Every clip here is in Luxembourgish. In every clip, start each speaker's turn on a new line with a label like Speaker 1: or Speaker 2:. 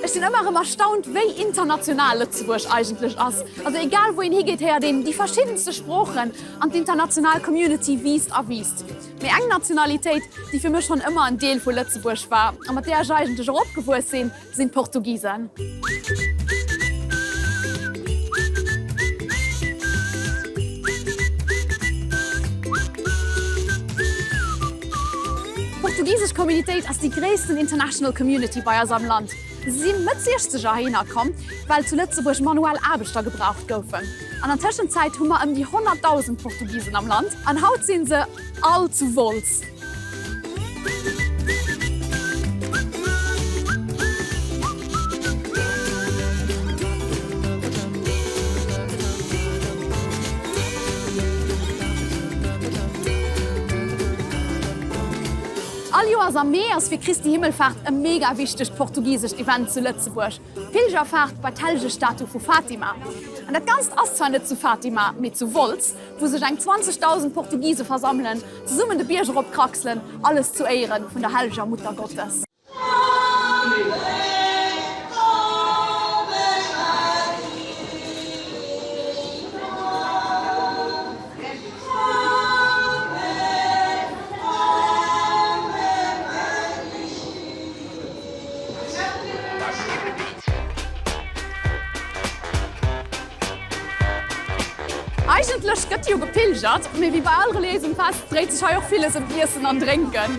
Speaker 1: Ech sinn ëmmer erëm erstaunt, wéi international Lëtzebuerg eigentlech ass. Also egal wou een higeet, héiert een déi verschiddenste Sproochen an d'international Community wiisst a wiisst. Mee eng Nationalitéit, déi fir mech schonn ëmmer en Deel vu Lëtzebuerg war a mat där ech eigentlech och opgewuess sinn, sinn d'Portugisen. D'portugisesch Communitéit ass déi gréissten international Community bei eis am Land. Si si Mëtt Siechzeger heihinner komm, well zu Lëtzebuerg manuell Aarbechter gebraucht goufen. An an Tëschenzäit hu mer ëm déi 100.000 Portugisen am Land an haut si se all zu Wolz. All Joers am Mee ass fir Christi Himmelfaart e mega wichtegt portugisescht Event zu Lëtzebuerg, d'Pilgerfaart bei d'Hellgestatu vu Fatima. An dat Ganzt ass zwar net zu Fatima, mee zu Wolz, wou sech eng 20.000 Portugise versammelen, zesummen de Bierg erop kraxelen, alles zu Éiere vun der Helleger Muttergottes. Eigentlech gëtt jo gepilgert, mee wéi bei all reliéisem Fest dréit sech hei och villes ëm Iessen an Drénken.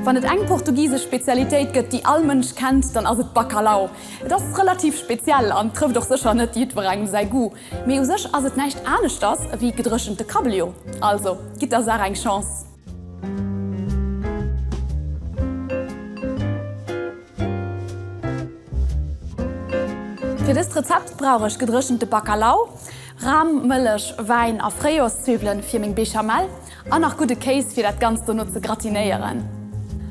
Speaker 1: Wann et eng portugisesch Spezialitéit gëtt, déi all Mënsch kennt, dann ass et Bacalhau. Et ass relativ speziell an trëfft och sécher net jiddwerengem säi Goût, mee u sech ass et näischt aneschters ewéi gedréchente Kabeljau. Also, gitt der Saach eng Chance! Fir dëst Rezept brauch ech gedréchente Bacalhau, Ram, Mëllech, Wäin a Fréijoerszwiwwelen fir meng Béchamel. An nach gudde Kéis fir dat Ganzt dono ze gratinéieren.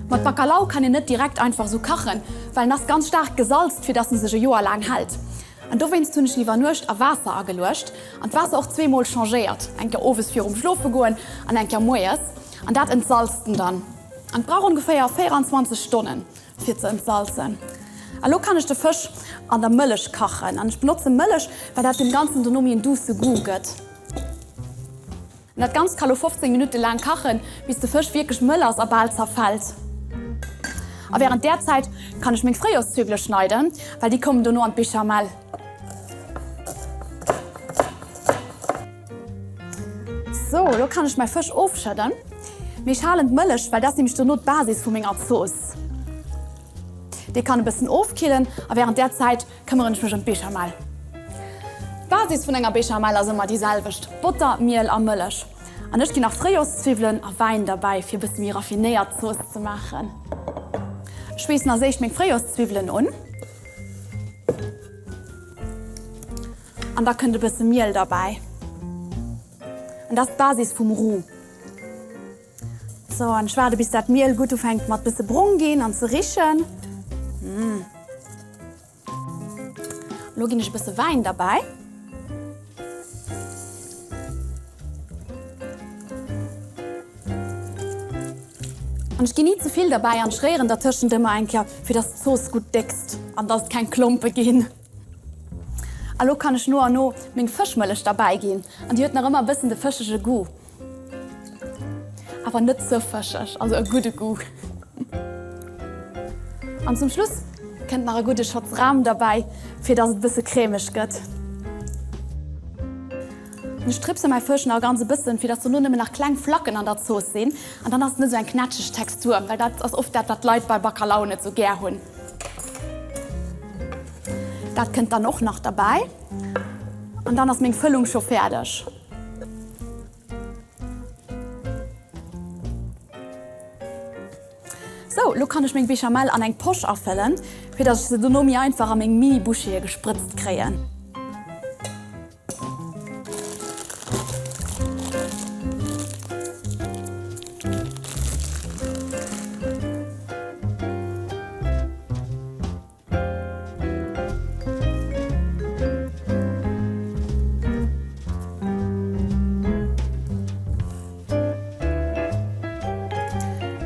Speaker 1: Mat Bacalao kann een net direkt einfach sou kachen, well en ass ganz staark gesalzt fir dass en sech e Joer laang hält. An dowéinst hunn ech en iwwer Nuecht a Waasser ageluecht an d'Waasser och zweemol changéiert, eng Kéier owes virum schlofe goen an eng Kéier moies, an dat entsalzt en dann. An et brauch ongeféier 24 Stonnen fir ze entsalzen. A lo kann ech de Fësch an der Mëllech kachen an ech benotze Mëllech well dat dem Ganzen dono méi en douce Goût gëtt. Dat Ganzt ka lo 15 Minutte laang kachen, bis de Fësch wierklech mëll ass a bal zerfält. A wärend där Zäit kann ech meng Fréijoerszwiwwele schneiden, well déi kommen dono an d'Bechamel. Sou, lo kann ech mäi Fësch ofschëdden. Mee ech halen d'Mëllech, well dat ass nämlech dono d'Basis vu menger Zooss. Déi kann e bëssen ofkillen a wärend där Zäit këmmeren ech mech ëm d'Bechamel. D'Basis vun enger Bechamel ass ëmmer déi selwecht, Botter, Miel a Mëllech. An ech ginn nach Fréijoerszwiwwelen a Wäin derbäi, fir e bësse méi raffinéiert Zooss ze maachen. Ech schweessen als éischt meng Fréijoerszwiwwelen un. An da kënnt e bësse Miel derbäi. An dat ass d'Basis vum Roux. Sou, an ech waarde bis dat Miel gutt ufänkt mat bësse brong ginn an ze richen. Mmh. Lo ginn ech e bësse Wäin derbäi. An ech ginn ni ze vill derbäi an ech réieren dertëschent ëmmer eng Kéier, fir dass d'Zooss gutt déckst an dass et keng Klompe ginn. A lo kann ech no an no meng Fëschmëllech derbäi ginn an déi huet nach ëmmer e bëssen de fëschege Goût. Awer net ze fëscheg, also e gudde Goût. An zum Schluss kënnt nach e gudde Schotz Ram derbäi, fir dass et e bësse cremeg gëtt. An ech dripse mäi Fësch nach ganz e bëssen, fir dass dono nëmmen nach kleng Flacken an der Zooss sinn. An dann ass et net esou eng knätscheg Textur, well dat ass oft dat, wat d'Leit bei Bacalao net esou gär hunn. Dat kënnt dann och nach derbäi. An dann ass meng Fëllung scho fäerdeg. Sou, lo kann ech meng Béchamel an eng Posch afëllen, fir dass ech se dono méi einfach a meng Mini-Bouchéeë gesprëtzt kréien.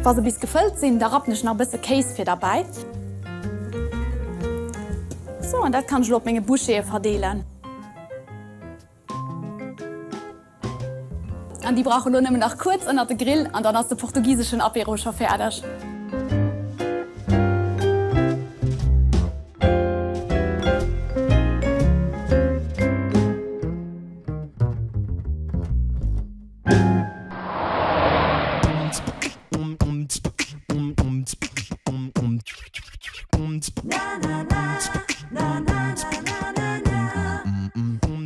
Speaker 1: Wa se bis gefëllt sinn, da rappen ech nach e bësse Kéis fir derbäi. Sou, an dat kann ech elo op menge Bouchéeë verdeelen. An déi brauche lo nëmmen nach kuerz ënnert de Grill an dann ass de portugiseschen Apéro scho fäerdeg.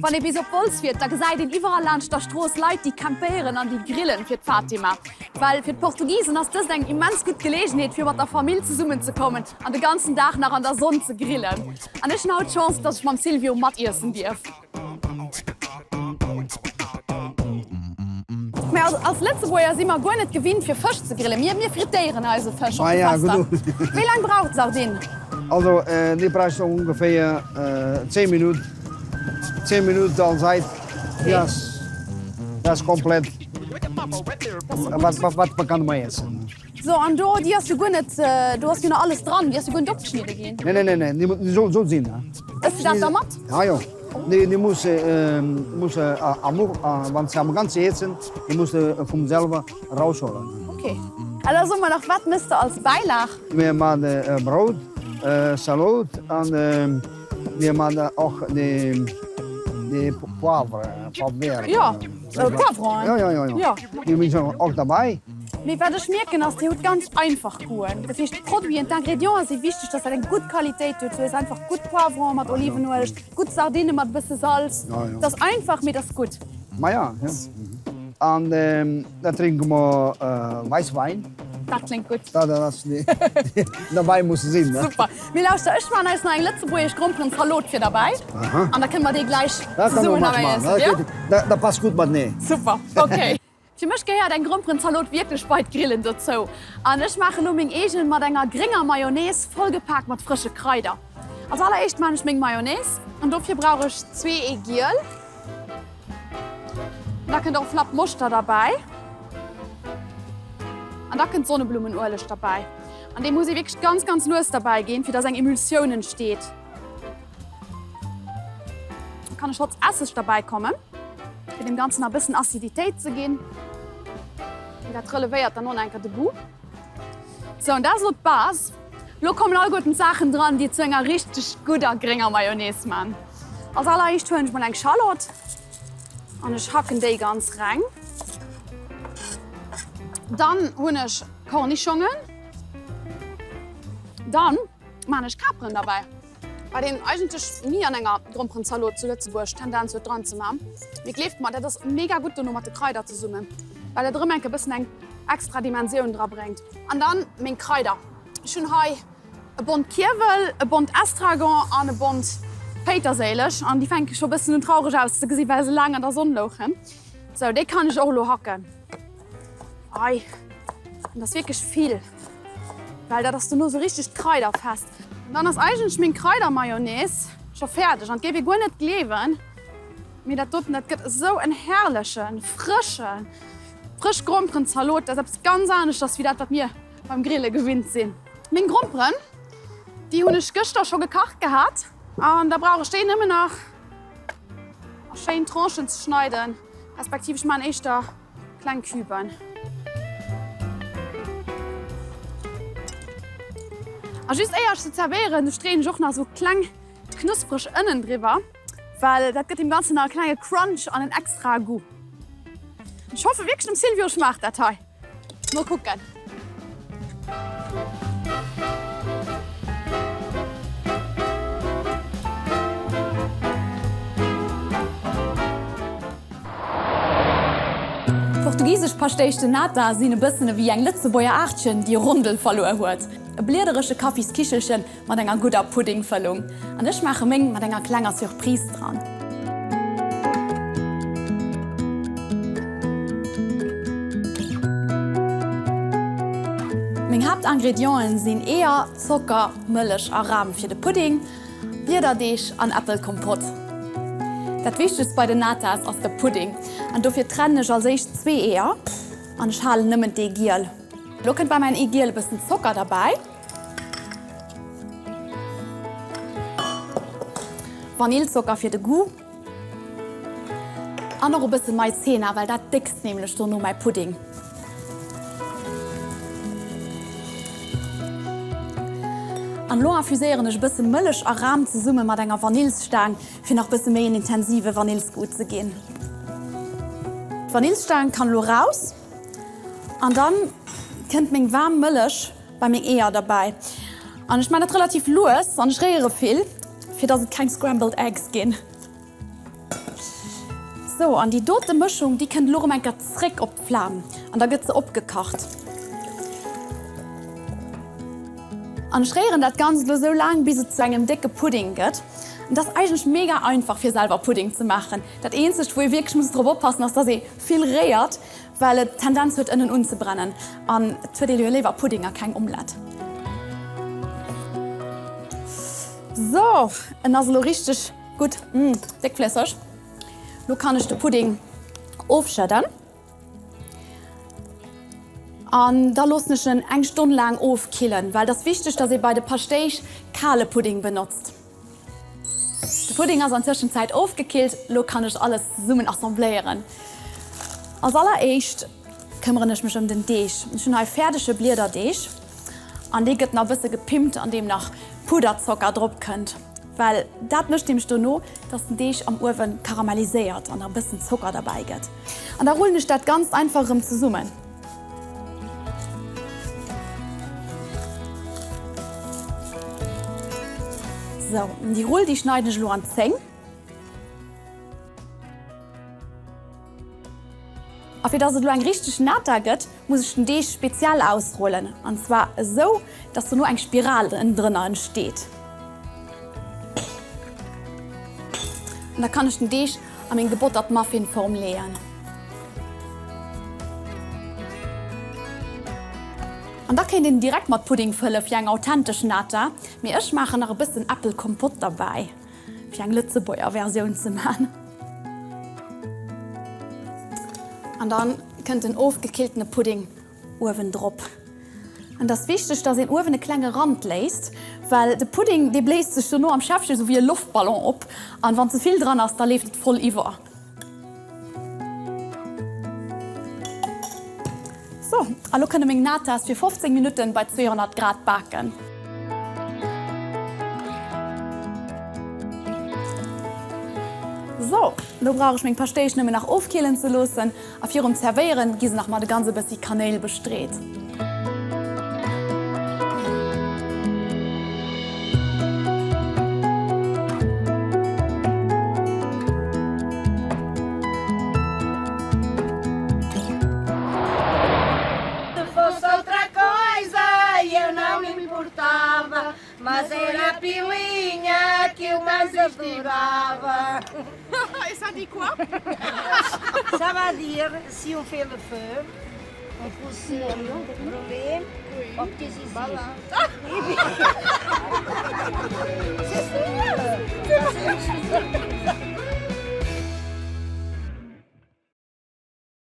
Speaker 1: Wann ee bis op Wolz fiert, da gesäit een iwwerall laanscht der Strooss Leit, déi campéieren an déi grillen fir d'Fatima. Well fir d'Portugisen ass dëst eng immens gutt Geleegenheet, fir mat der Famill zesummenzekommen an de ganzen Dag nach an der Sonn ze grillen. An ech hunn haut d'Chance, dass ech mam Silvio matiessen dierf. Mä als Lëtzebuerger si mer guer net gewinnt fir Fësch ze grillen. Mir mir frittéieren eise Fësch op de Fester. Wéi laang brauch d'Sardinn?
Speaker 2: Also déi brauch sou ongeféier 10 Minutten. 10 Minutten all Säit, déi ass déi ass komplett. Wat wat wat kann mer iessen?
Speaker 1: So, an do, déi ass jo guer net, do ass jo nach alles dran, déi ass jo guer net opgeschnidde ginn.
Speaker 2: Nee, nee, nee, nee, déi déi soll, soll sinn.
Speaker 1: Ëss du dat da mat?
Speaker 2: Ja, jo. Nee, déi muss, muss am, wann se am ganze heet sinn, déi muss de vum selwer rausholen.
Speaker 1: Okay. A da so mer nach, wat mëss de als Bäilag?
Speaker 2: Mir man Brout, Salot an mir man och déi, déi Poivre, Poivrière.
Speaker 1: Jo, Poivronen.
Speaker 2: Jo, jo, jo, jo. Déi sinn och derbäi.
Speaker 1: Mee wat ech mierken ass, Dir hutt ganz einfach Goûten. Dat heescht d'Produiten, d'Ingrédienten si wichteg, dass dat eng gutt Qualitéit huet. Du hues einfach gutt Poivronen mat Olivenueleg, gutt Sardinne mat e bësse Salz. Et ass einfach, mee et ass gutt.
Speaker 2: Maja, jo. An da drénke mer Wäisswäin.
Speaker 1: Dat kléngt gutt.
Speaker 2: Dat ass derbäi muss sinn, ne?
Speaker 1: Super. Mee lauschter, ech maachen eis nach eng lëtzebuergesch Gromperenzalot fir derbäi. An da kënne mer déi gläich zesummen hei iessen, jo?
Speaker 2: Dat passt gutt matenee.
Speaker 1: Super, okay. Fir mech gehéiert eng Gromperenzalot wierklech bei d'Grillen dozou. An ech maachen elo meng eegen mat enger grénger Mayonnaise, vollgepaakt mat frësche Kraider. Als alleréischt maachen ech meng Mayonnaise an dofir brauch ech zwee Ee giel. Da kënnt och e Flapp Moschter derbäi an da kënnt Sonneblummenueleg derbäi. An dee muss ee wierklech ganz ganz lues derbäi ginn, fir dass eng Emulsioun entsteet. Da kann e Schotz Esseg derbäi kommen, fir deem Ganzen nach e bëssen Aciditéit ze ginn. Dat relevéiert dann och nach eng Kéier de Goût. Sou, an dat ass elo d'Base. Elo kommen alleguerten d'Saachen dran, déi et zu enger richteg gudder grénger Mayonnaise man. Als alleréischt huelen ech mol eng Schallott an ech hacken déi ganz reng. Dann hunn ech Kornischongen. Dann Maan ech Kaperen derbäi, wat een eigentlech ni an enger Gromperenzalot zu Lëtzebuerg Tendenz huet dran ze maan. Mee gleeft mer, dat ass mega gutt dono mat de Kraider zesummen, well dat erëm enke bëssen eng extra Dimensioun dra bréngt. An dann meng Kraider. Ech hunn hei e Bond Kierwel, e Bond Estragon an e Bond Péiterséileg an déi fänke scho bëssen un traureg auszegesi well se laang an der Sonn louchen. Sou, déi kann ech och elo hacken. Ei, an dat ass wierklech vill, well dat ass dono sou richteg d'Kraiderfest. An dann ass eigentlech meng Kraidermayonnaise scho fäerdeg an et géif ee guer net gleewen, mee dat doten, dat gëtt esou en herrlechen, frëschen, frësch Gromperenzalot. Dat ass eppes ganz aneschters wéi dat, wat mir beim Grille gewinnt sinn. Meng Gromperen, déi hunn ech gëschter scho gekacht gehat an da brauch ech déi nëmmen nach a schéin Tranchen ze schneiden, respektiv ech maachen éischter Kleng Küben. A just éier ech se zerwéieren, du streeën ech och nach sou kleng knuspreg Ënnen driwwer, well dat gëtt deem Ganzen nach e klenge Crunch an en extrae Goût. Ech hoffe wierklech dem Silvio schmaacht dat hei. Mol kucken. Portugisesch Pastéis de Nata sinn e bëssen ewéi eng Lëtzebuerger Aartchen, déi e Rondel verluer huet. E bliederege Kaffiskichelchen mat enger gudder Puddingfëllung. An ech maache meng mat enger klenger Surprise dran. Meng Haaptingredienten sinn Eeër, Zocker, Mëllech a Ram fir de Pudding, Bliederdeeg an Äppelkompott. Dat wichtegst bei den Natas ass de Pudding an dofir trennen ech als éischt zwee Eeër an ech halen nëmmen d'Ee giel. Lo kënnt bei mäin Eegiel e bëssen Zocker derbäi. Vanillzocker fir de Goût. An och e bësse Maizena, well dat déckst nämlech dono mäi Pudding. An elo infuséieren ech e bësse Mëllech a Ram zesumme mat enger Vanillsstaang, fir nach bësse méi en intensive Vanillsgoût ze ginn. D'Vanillsstaang kann elo raus an dann kënnt meng waarm Mëllech bei meng Eeër derbäi. An ech maan dat relativ lues an ech réiere vill, fir dass et keng Scrambled Eggs ginn. Sou, an déi dote Mëschung, déi kënnt elo rëm eng Kéier zréck op d'Flam an da gëtt se opgekacht. An ech réieren dat Ganzt elo sou laang, bis et zu engem décke Pudding gëtt. Et ass eigentlech mega einfach fir selwer Pudding ze maachen. Dat eenzegt, wou ee wierklech muss drop oppassen, ass dass ee vill réiert, Well et d'Tendenz huet ënnen unzebrennen an et huet ee jo léiwer Pudding a keng Omelette. So, en ass elo richteg gutt déckflësseg. Lo kann ech de Pudding ofschëdden an da loossen ech en eng Stonn laang ofkillen, well et ass wichteg, dass ee bei de Paschtéich kale Pudding benotzt. De Pudding ass an Tëschenzäit ofgekillt, lo kann ech alles zesummen assembléieren. Als alleréischt këmmeren ech mech ëm den Deeg. Ech hunn hei fäerdege Bliederdeeg an dee gëtt nach e bësse gepimpt an deem nach Puderzocker drop kënnt, well dat mécht nämlech dono, dass den Deeg am Uewen karamelliséiert an nach e bëssen Zocker derbäi gëtt. An da rullen ech dat Ganzt einfach erëm zesummen. Sou, déi Rull déi schneiden ech elo an 10. A fir dass et elo eng richteg Nata gëtt, muss ech den Deeg speziell ausrullen. An zwar esou, dass dono eng Spiral ënnendrënner entsteet. An da kann ech den Deeg a meng gebottert Muffinform leeën. An da kéint een direkt mat Pudding fëlle fir eng authentesch Nata, mee ech maachen nach e bëssen Äppelkompott derbäi fir eng Lëtzebuerger Versioun ze man. An dann kënnt den ofgekilltene Pudding uewendrop. An et ass wichteg, dass een uewen e klenge Rand léisst, well de Pudding, dee bléist sech dono am Schäffche sou wéi e Loftballon op an wann ze vill dran ass, da leeft et voll iwwer. So, a lo kënne meng Natas fir 15 Minutten bei 200 Grad baken. So, lo brauch ech meng Paschtéich nëmmen nach ofkillen ze loossen. A virum Zerwéieren gi se nach mat e ganz e bëssi Kanéil bestreet.
Speaker 3: Ça va dire si on fait le feu, on pousse brûler, op petit zizi.